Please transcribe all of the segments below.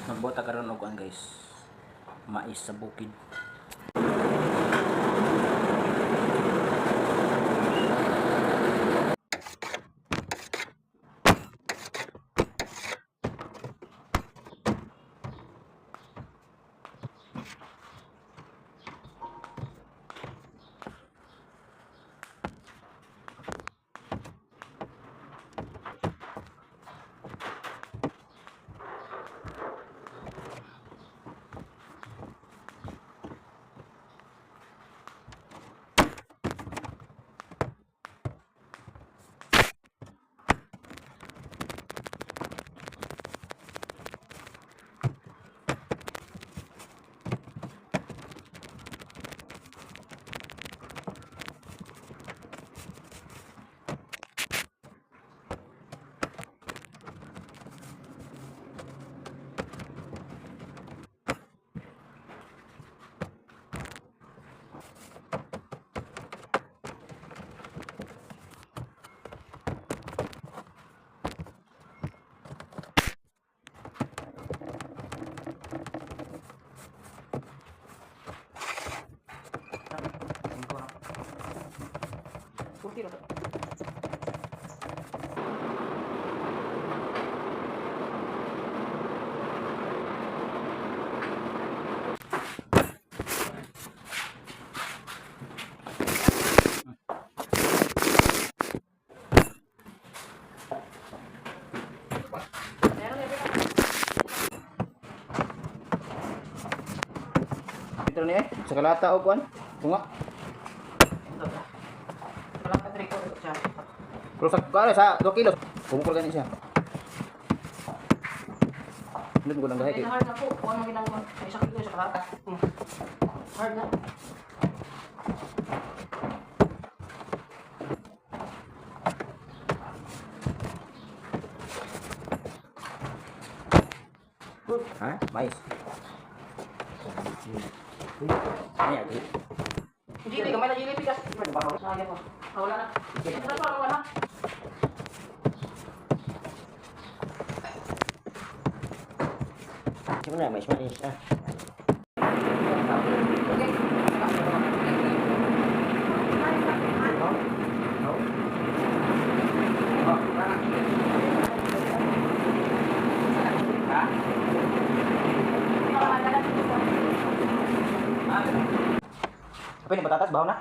Magbota karon og kuan, guys. Mais sa bukid. Kurti ra. Ito ni eh, sa kalata og kuan. Tunga. Walang ka triko siya. Pero sa kuan sa 2 kilos. Kumukol gani siya. Hindi ko lang gahi Ay, kay. hard na po. Kuha mo ginagawa. Ay, isa kilo sa kalata. Hard na. Ha? Mais. Ay, agi. Jili, gamay na jili, pikas. Sayang mo. Ah, wala na. Wala pa, wala na. Sino na mais mais ah. Okay. Apa ni patatas bawa na?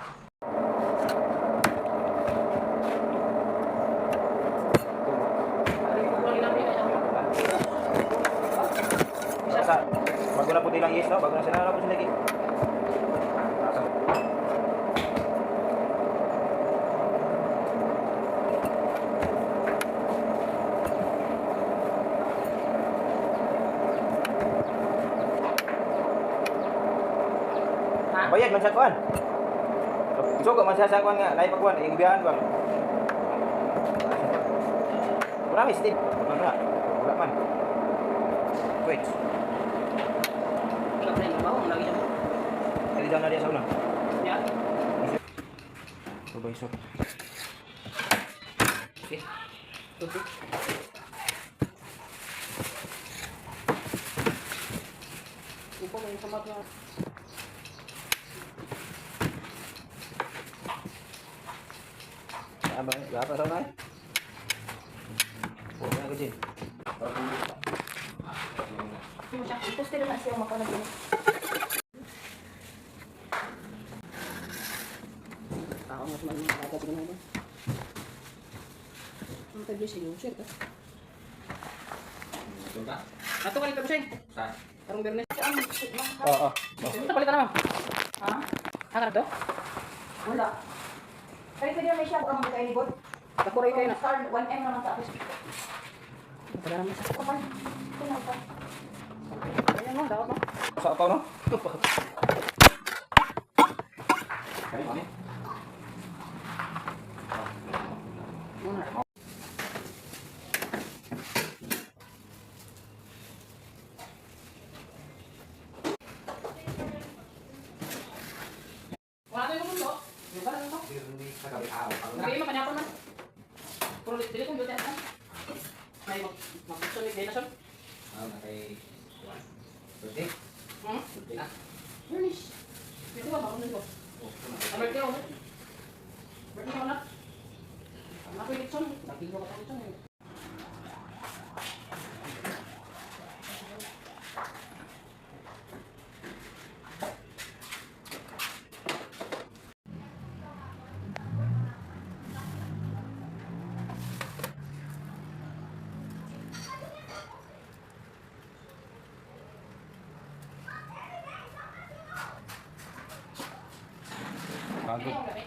Sa bago na po nilang yes, no? Bago na sila na po sila lagi. Ha? Bayad man sa kuan. Sugo man siya sa kuan nga, lahi pa kuan, igbiyahan ba? Marami Steve. Wala. Wala man. Wait. Wala pa rin, mabaho, lagi siya. Dali daw na diya sa una. Yeah. Babay so. Okay. Tubig. Upo may samat na. Aba, gapa sa una. Eh? Wala ko din. Ano siya? Poste na siya makalag. Tao mas man dagat ko na. Ang tagli siya yung share ka. Ato kalit ko siya. Karong Bernes. Oo. Ito palitan na, ma'am. Ha? Ah, to? Wala. Pero pwede naman siya kung kayo ni Bot. Nakuray kayo na. Star 1M naman tapos. Wala naman siya. Kuman. Ito na ito. Ayan mo, dapat mo. Sa apaw no? Muna. Wala na yung mundo. Yung ba na ito? Hindi, makanyapon man. Pero dili kong beauty. May mag-gusto ni Kaya na siya. Birthday? Hmm? Birthday. Ah. Finish. Pwede ba? Bakit ko? Oh, Ang birthday ko. Birthday ko na. Ang ako yung litson. Nagkilo ka sa litson eh. Pagod.